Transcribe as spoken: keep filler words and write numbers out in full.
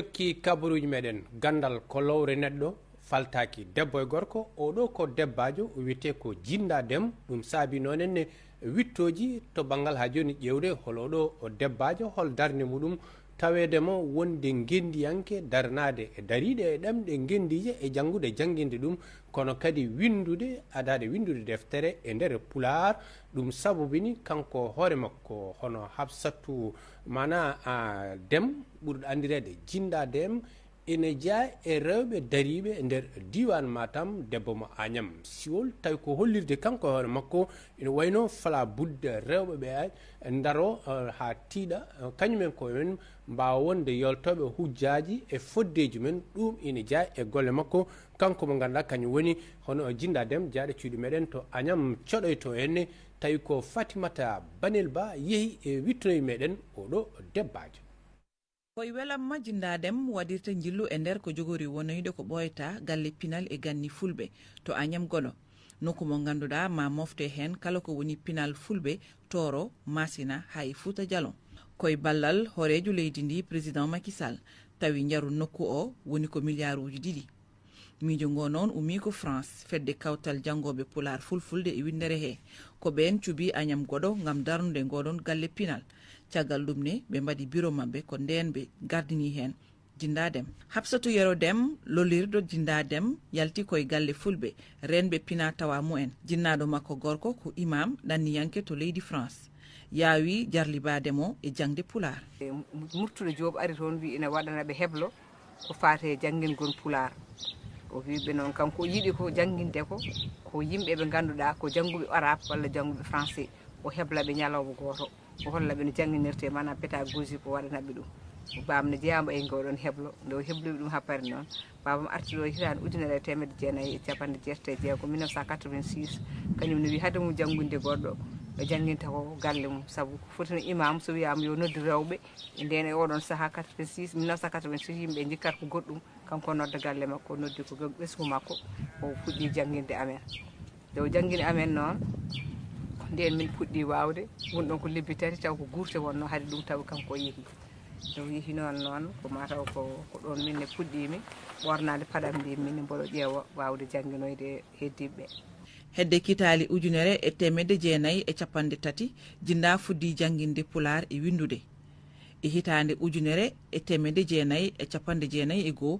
Jokki kabaruuji meɗen, ganndal ko lowre neɗɗo, faltaaki debbo e gorko. Oɗo ko debbaajo, wiyetee ko Jinda Dem. Ɗum saabi noon enne wittooji to banngal haa jooni ƴeewde hol oɗo o debbaajo, hol darnde muɗum, taweede mo wonde ngenndiyanke darnaade e dariiɗe e ɗemɗe ngenndiije e janngude jannginde ɗum, kono kadi winndude, adaade winndude deftere e nder Pulaar. Ɗum sabubini kanko hoore makko hono Habsatu, maanaa, a, Dem, ɓurɗo anndireede Jinda Dem, ene jeyaa e rewɓe dariiɓe e nder diiwaan Matam, debbo mo Añam Siwol, tawi ko hollirde kanko e hoore makko ene wayno fala budde rewɓe ɓe ay ndaro, eh, haa tiiɗa, eh, kañumen ko men mbaawa wonde yoltooɓe hujjaaji e foddeeji men. Ɗum ene jeyaa e golle makko, kanko mo ngannduɗaa kañum woni hono Jinda Dem, jeyaaɗo cuuɗi meɗen to Añam, coɗoyto en, tawi ko Fatimata Banel Ba yehi e wittoyi meɗen oɗo debbaajo. Koye welamma Jinda Dem waɗirta njillu e nder ko jogori wonoyde ko ɓooyata galle pinal e ganni fulɓe to Añam Goɗo, nokku mo ngannduɗaa ma mofte heen kala ko woni pinal fulɓe, Tooro, Maasina, haa e Fuuta Jalon. Koye ballal hooreejo leydi ndi, Président Macky Sall, tawi njaru nokku o woni ko miliyaaruuji ɗiɗi. Miijo ngo noon ummii ko France, fedde kawtal janngooɓe Pulaar, Fulfulde e winndere he. Ko ɓeen cuɓii Añam Goɗo ngam darnude ngoɗon galle pinal. Caggal ɗum ne, ɓe mbaɗi biro maɓɓe, ko ndeen ɓe gardini heen Jinda Dem. Habsatu Yero Dem, lollirɗo Jinda Dem, yalti koye galle fulɓe, reenɓe pina tawa mumen. Jinnaaɗo makko gorko ko imaam ɗanniyanke to leydi France. Yaawi jarlibaade mo e jaŋde Pulaar. E Murtuɗo Joob ari toon, wi ina waɗana ɓe heblo ko faati e janngingol Pulaar. O wi ɓe noon, kanko o yiɗi ko jannginde ko, ko yimɓe ɓe ngannduɗaa ko jannguɓe arabe walla jannguɓe français. O hebla ɓe ñalawma gooto, o holla ɓe no jannginirtee, maanaam pédagogie ko waɗana ɓe ɗum. Baam ne jeyaama e ngoɗon heblo, nde o hebloyi ɗum haa paari noon, baabam arti ɗo hitaande ujunere e teemedde jeenayi e capanɗe jeetati e jeego, mille neuf cent quatre-vingt-six, kañum ne wi hade mum janngude goɗɗo, ɓe jannginta ko galle mum, sabu ko foti no imaam, so wiyaama yo noddu rewɓe, e ndeen e oɗon sahaa quatre-vingt-six, mille neuf cent quatre-vingt-six, yimɓe njikkat ko goɗɗum, kanko o nodda galle makko, o noddi ko ɓesngu makko, o fuɗɗi jannginde amen. Nde o janngini amen noon, ndeen min puɗɗii waawde, woni ɗoon ko lebbi tati, taw ko guurte wonnoo, hari ɗum tawi kanko o yehi. Nde o yehi noon, noon ko mataw ko, ko ɗoon min ne puɗɗiimi ɓoornaade paɗam, mbiimi min ne mboɗo ƴeewa waawde jannginoyde heddiiɓe ɓe. Hedde kitaali ujunere e teemedde jeenayi e capanɗe tati, Jinda fuɗɗii jannginde Pulaar e winndude. E hitaande ujunere e teemedde jeenayi e capanɗe jeenayi e goo,